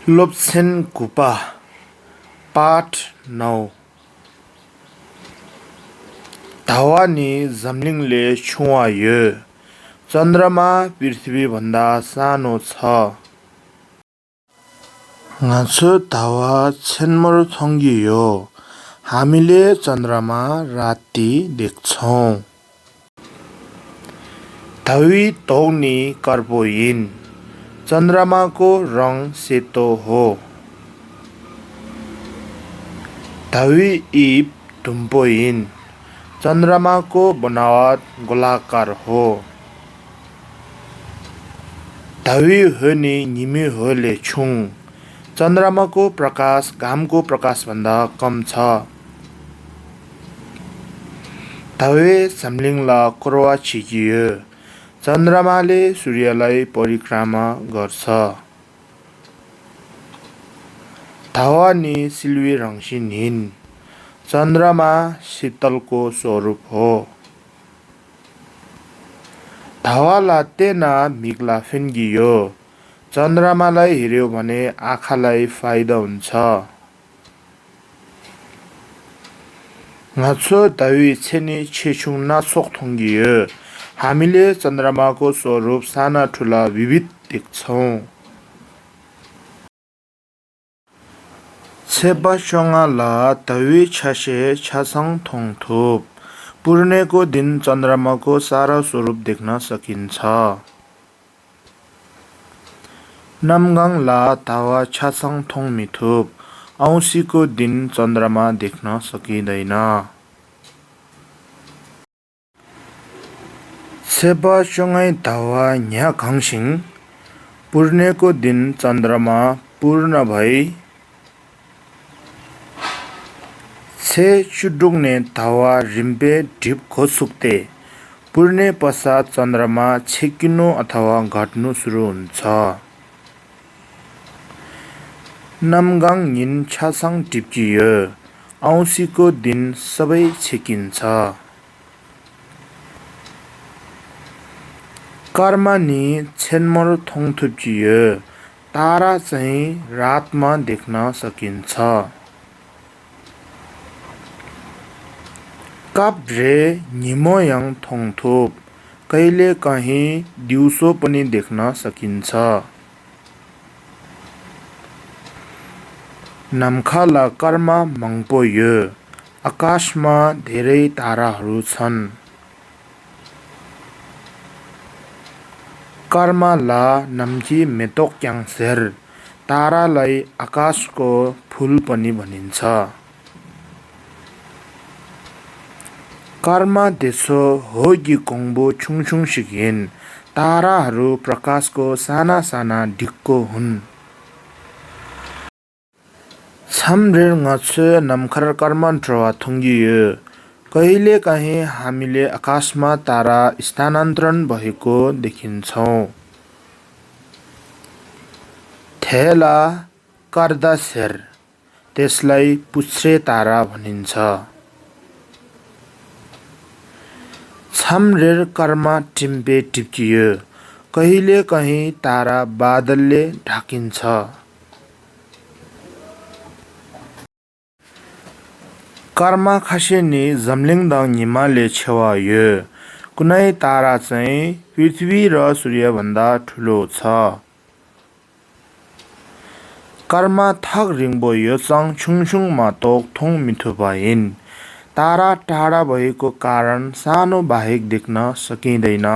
लोप्सेन गुपा पाठ 9 धावानी जमलिङले छुवायो चन्द्रमा पृथ्वीभन्दा सानो छ। ngacho धावा छेन्मर थङ्गियो हामीले चन्द्रमा राति देख्छौँ। धावी तौनी कर्पोइन चन्द्रमाको रङ सेतो हो। धावी इप ढुम्पोइन चन्द्रमाको बनावट गोलाकार हो। धावी होनी निमी होले छुङ चन्द्रमाको प्रकाश घामको प्रकाशभन्दा कम छ। धावे सम्लिङला कोरवा छिकियो चन्द्रमाले सूर्यलाई परिक्रमा गर्छ। धावानी सिल्वी रङसिन हिन् चन्द्रमा शीतलको स्वरूप हो। धावाला तेना मिग्ला फिन्गियो चन्द्रमालाई हेर्यो भने आँखालाई फाइदा हुन्छ। ngacho दावी छेनी छेछुङ नासोक थङ्गियो हामीले चन्द्रमाको स्वरूप साना ठुला विविध देख्छौँ। छेबासोङाला दावी छासे छासङ थोङथोप पूर्णेको दिन चन्द्रमाको सारा स्वरूप देख्न सकिन्छ। नामगाङला धावा छासङ थोङ मिथुप औँसीको दिन चन्द्रमा देख्न सकिँदैन। छेबासोङै धावा न्या घङसिङ पूर्णेको दिन चन्द्रमा पूर्ण भई छे चुडुङ्ने धावा रिम्पे ढिप खोसुक्ते पूर्णे पश्चात चन्द्रमा छेकिनु अथवा घट्नु सुरु हुन्छ। नामगाङ निन छासाङ टिप्कियो औँसीको दिन सबै छेकिन्छ। कर्मानी छेन्मर थोङथुप्कियो तारा चाहिँ रातमा देख्न सकिन्छ। काप्रे निमोयङ थोङथुप कहिले कहीँ दिउँसो पनि देख्न सकिन्छ। नामखाला कर्मा मङ्पोयो आकाशमा धेरै ताराहरू छन्। कर्माला नम्की मेतोक्याङ सेर तारालाई आकाशको फूल पनि भनिन्छ। कर्मा देशो होगी कोङ्बो छुङछुङ सिकिन ताराहरू प्रकाशको साना साना ढिक्को हुन्। छाम्रेर ngacho नमखर कर्मा ट्रवा थुङ्गियो कहिले काहीँ हामीले आकाशमा तारा स्थानान्तरण भएको देखिन्छौँ। थेला कर्दा सेर त्यसलाई पुच्छ्रे तारा भनिन्छ। छाम्रेर कर्मा टिम्पे टिप्कियो कहिले कहीँ तारा बादलले ढाकिन्छ। कर्मा खासेनी जमलिङदाङ निमाले छेवायो कुनै तारा चाहिँ पृथ्वी र सूर्यभन्दा ठुलो छ। कर्मा थक रिङ्बो योचाङ छुङछुङ मातोक थोङ मिठो भइन् तारा टाढा भएको कारण सानो बाहेक देख्न सकिँदैन।